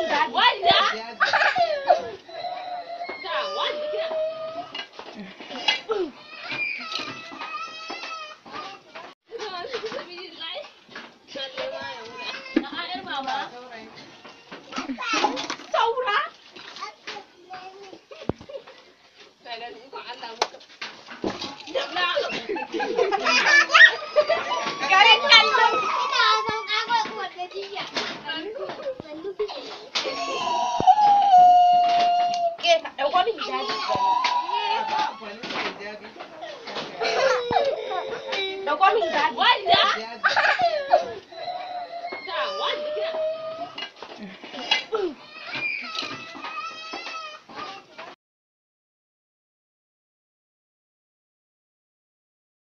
hijabi. Walida. Ta walida kina. Saura. Garin kallo. Ina wasan ƙagon uwar gajiya. Sannu. Ke ka ɗauko min hijabi. Ɗauko min hijabi.